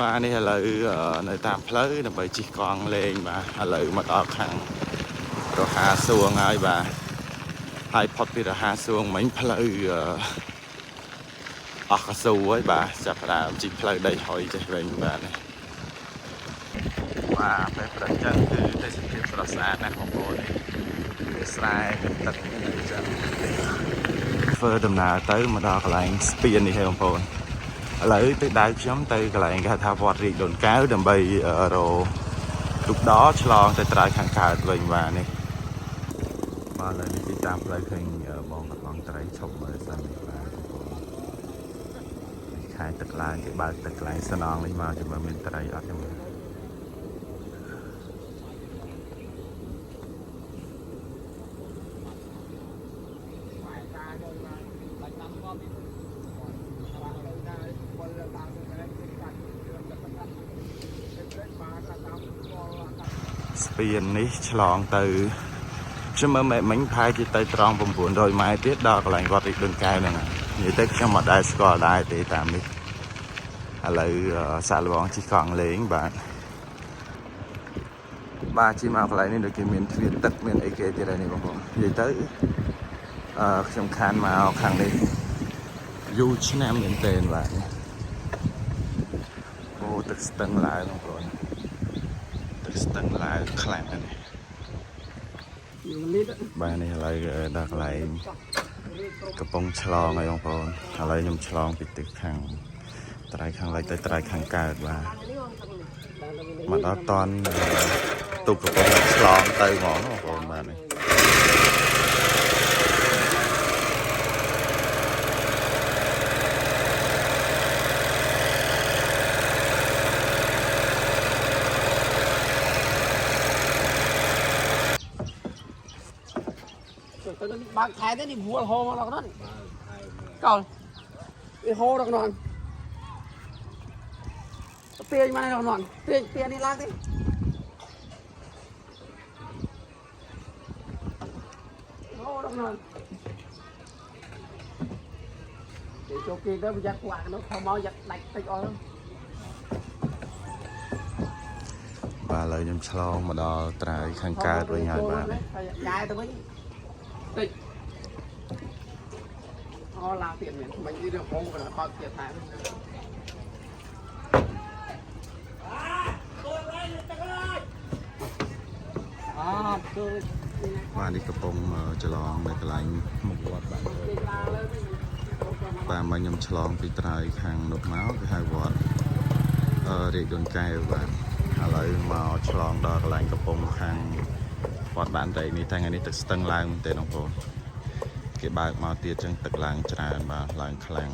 បាទនេះឥឡូវនៅតាមផ្លូវដើម្បីជិះកង់លេងបាទឥឡូវមកដល់ខាងរហាសួងហើយបាទហើយផុតពីរហាសួងមិញផ្លូវអស់កស៊ូហើយបាទចាប់ផ្ដើមជិះផ្លូវដីហុយចេះវិញបាទនេះបាទពេលព្រឹកចឹងគឺទេសភាពស្រស់ស្អាតណាស់បងប្អូននេះវាស្រែមានទឹកមានអីចឹងធ្វើដំណើរទៅមកដល់កន្លែងស្ពាននេះហើយបងប្អូនឥឡូវទៅដៅខ្ញុំទៅកន្លែងគេហៅថាវត្តរាជដូនកែវដើម្បីរកទូកដឆ្លងទៅត្រើយខាងកើតវិញបាទនេះបាទឥឡូវនេះទីតាមផ្លូវឃើញបងកន្លងត្រីឈប់មើលសិននេះបាទបងប្អូននេះខែទឹកឡើងគេបើកទឹកកន្លែងស្នងនេះមកចាំមើលមានត្រីអត់ទេមើល ស្ពាននេះឆ្លងទៅខ្ញុំមើលម៉ែមិញប្រហែលជាទៅត្រង់900ម៉ែត្រទៀតដល់កន្លែងវត្តរាជដូនកែវហ្នឹងហើយនិយាយទៅខ្ញុំអត់ដែលស្គាល់ដែរទេតាមនេះឥឡូវសាកល្បងជិះកង់លេងបាទបាទជិះមកកន្លែងនេះដូចគេមានទ្វារទឹកមានអីគេទៀតហើយនេះបងប្អូននិយាយទៅខ្ញុំខានមកខាងនេះយូរឆ្នាំមែនទែនបាទអូទឹកស្ទឹងឡើងបងប្អូនទឹកស្ទឹងឡើងខ្លាំងណាស់នេះ បាទនេះឥឡូវដល់កន្លែងកំពង់ឆ្លងហើយបងប្អូនឥឡូវខ្ញុំឆ្លងពីទឹកខាងត្រៃខាងលិចទៅត្រៃខាងកើតបាទមកដល់តន់ទូកកំពង់ឆ្លងទៅហ្មងបងប្អូនបាទនេះ ទៅបើកខែទៅនេះវល់ហោមកដល់នោះកោវាហោដល់នោះទាញមកដល់នោះទាញទាញនេះឡើងទេហោដល់នោះគេចូលគេទៅយ៉ាក់ខ្វាក់នោះខំមកយ៉ាក់ដាច់តិចអស់ បាទឥឡូវខ្ញុំឆ្លងមកដល់ត្រៃខាងកើតវិញហើយបាទនេះ យ៉ាយទៅវិញតិចអូឡើងទៀតមែនមិននេះហោកដល់បើកទៀតតែ អត់គឺ បាទនេះកំពុងឆ្លងនៅកន្លែងមុខវត្តបាទ គេឡើងលើវិញ បាទមកខ្ញុំឆ្លងពីត្រៃខាងនោះមកគេហៅវត្តរាជដូនកែវបាទឥឡូវមកឆ្លងដល់កន្លែងកំពង់ខាងវត្តបានរែកនេះតែថ្ងៃនេះទឹកស្ទឹងឡើងមែនទេបងប្អូនគេបើកមកទៀតចឹងទឹកឡើងច្រើនបាទឡើងខ្លាំង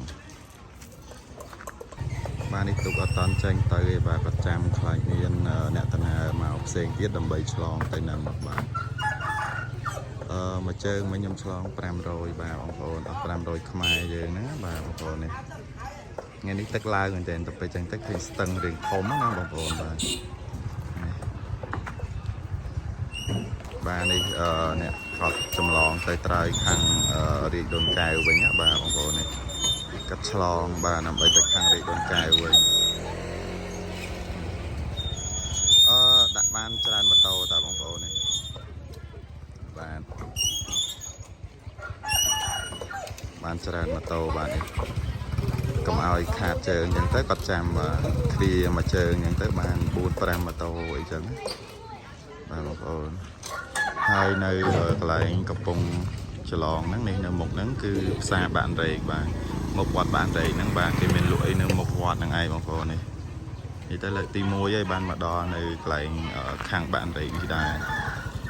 បាទនេះទុកអត់តន់ចេញទៅទេបាទគាត់ចាំខ្លាចមានអ្នកដំណើរមកផ្សេងទៀតដើម្បីឆ្លងទៅនឹងបាទមួយជើងមិញខ្ញុំឆ្លង500បាទបងប្អូនអស់500ខ្មែរយើងណាបាទបងប្អូននេះថ្ងៃនេះទឹកឡើងមែនទែនទៅពេលចឹងទៅឃើញស្ទឹងរៀងធំណាបងប្អូនបាទនេះបាទនេះអ្នកគាត់ចម្លងទៅត្រើយខាងរាជដូនកែវវិញណាបាទបងប្អូននេះគាត់ឆ្លងបាទដើម្បីទៅខាងរាជដូនកែវវិញអឺដាក់បានច្រើនម៉ូតូតាបងប្អូននេះបាទបានច្រើនម៉ូតូបាទនេះកុំឲ្យខាតជើងអញ្ចឹងទៅគាត់ចាំបាទឃ្លាមួយជើងអញ្ចឹងទៅបាន4 5ម៉ូតូអីចឹងណាបាទបងប្អូនហើយនៅកន្លែងកំពង់ច្លងហ្នឹងនេះនៅមុខហ្នឹងគឺផ្សារបានរែកបាទមុខវត្តបានរែកហ្នឹងបាទគេមានលក់អីនៅមុខវត្តហ្នឹងឯងបងប្អូននេះនេះទៅលើកទី1ហើយបានមកដល់នៅកន្លែងខាងបានរែកនេះដែរ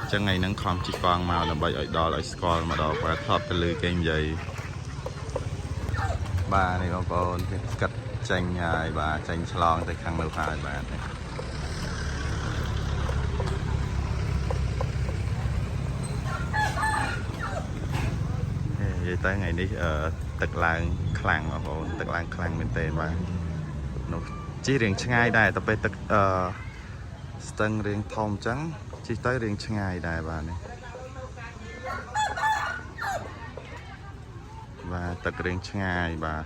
អញ្ចឹងថ្ងៃហ្នឹងខំជិះកង់មកដើម្បីឲ្យដល់ឲ្យស្គាល់មកដល់បាទធ្លាប់ទៅលើគេនិយាយបាទនេះបងប្អូនគេកាត់ចេញហើយបាទចេញឆ្លងទៅខាងនោះហើយបាទនេះ និយាយទៅថ្ងៃនេះទឹកឡើងខ្លាំងបងប្អូនទឹកឡើងខ្លាំងមែនទែនបាទនោះជិះរៀងឆ្ងាយដែរតែពេលទឹកស្ទឹងរៀងធំអញ្ចឹងជិះទៅរៀងឆ្ងាយដែរបាទនេះបាទទឹករៀងឆ្ងាយបាទ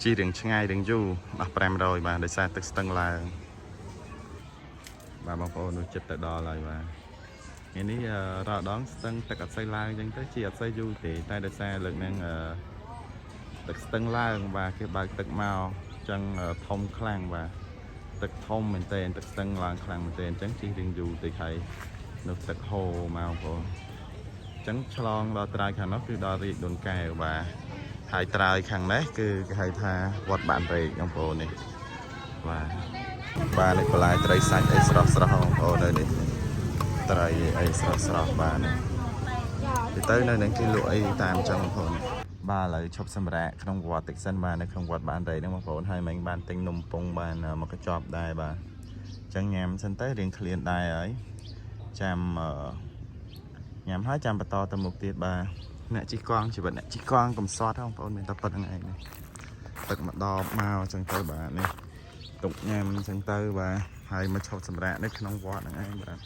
ជិះរៀងឆ្ងាយរៀងយូរអស់500បាទដោយសារទឹកស្ទឹងឡើងបាទបងប្អូននោះចិត្តទៅដល់ហើយបាទថ្ងៃនេះអឺរាល់ដងស្ទឹងទឹកអត់សូវឡើងអញ្ចឹងទៅជិះអត់សូវយូរទេតែដោយសារលើកហ្នឹងអឺទឹកស្ទឹងឡើងបាទគេបើកទឹកមកអញ្ចឹងអឺធំខ្លាំងបាទទឹកធំមែនទែនទឹកស្ទឹងឡើងខ្លាំងមែនទែនអញ្ចឹងជិះរៀងយូរតិចហើយនោះទឹកហូរមកបងប្អូន អញ្ចឹងឆ្លងដល់ត្រើយខាងនោះគឺដល់រាជដូនកែវបាទហើយត្រើយខាងនេះគឺគេហៅថាវត្តបានរែកបងប្អូននេះបាទបាទនេះបន្លែត្រីសាច់អីស្រស់ស្រស់បងប្អូននៅនេះត្រីអីស្រស់ស្រស់បាទនេះទៅទៅនៅនឹងគេលក់អីតាមចឹងបងប្អូនបាទឥឡូវឈប់សម្រាកក្នុងវត្តតិចសិនបាទនៅក្នុងវត្តបានរែកហ្នឹងបងប្អូនហើយមិញបានទិញនំពងបានមកកញ្ចប់ដែរបាទអញ្ចឹងញ៉ាំសិនទៅរៀងឃ្លានដែរហើយចាំអឺ ញ៉ាំហើយចាំបន្តទៅមុខទៀតបាទអ្នកជិះកង់ជីវិតអ្នកជិះកង់កំសត់ហ្នឹងបងប្អូនមានតែប៉ុណ្្នឹងឯងនេះទឹកមកដបមកអញ្ចឹងទៅបាទនេះទុកញ៉ាំអញ្ចឹងទៅបាទហើយមកឈប់សម្រាកនៅក្នុងវត្តហ្នឹងឯងបាទ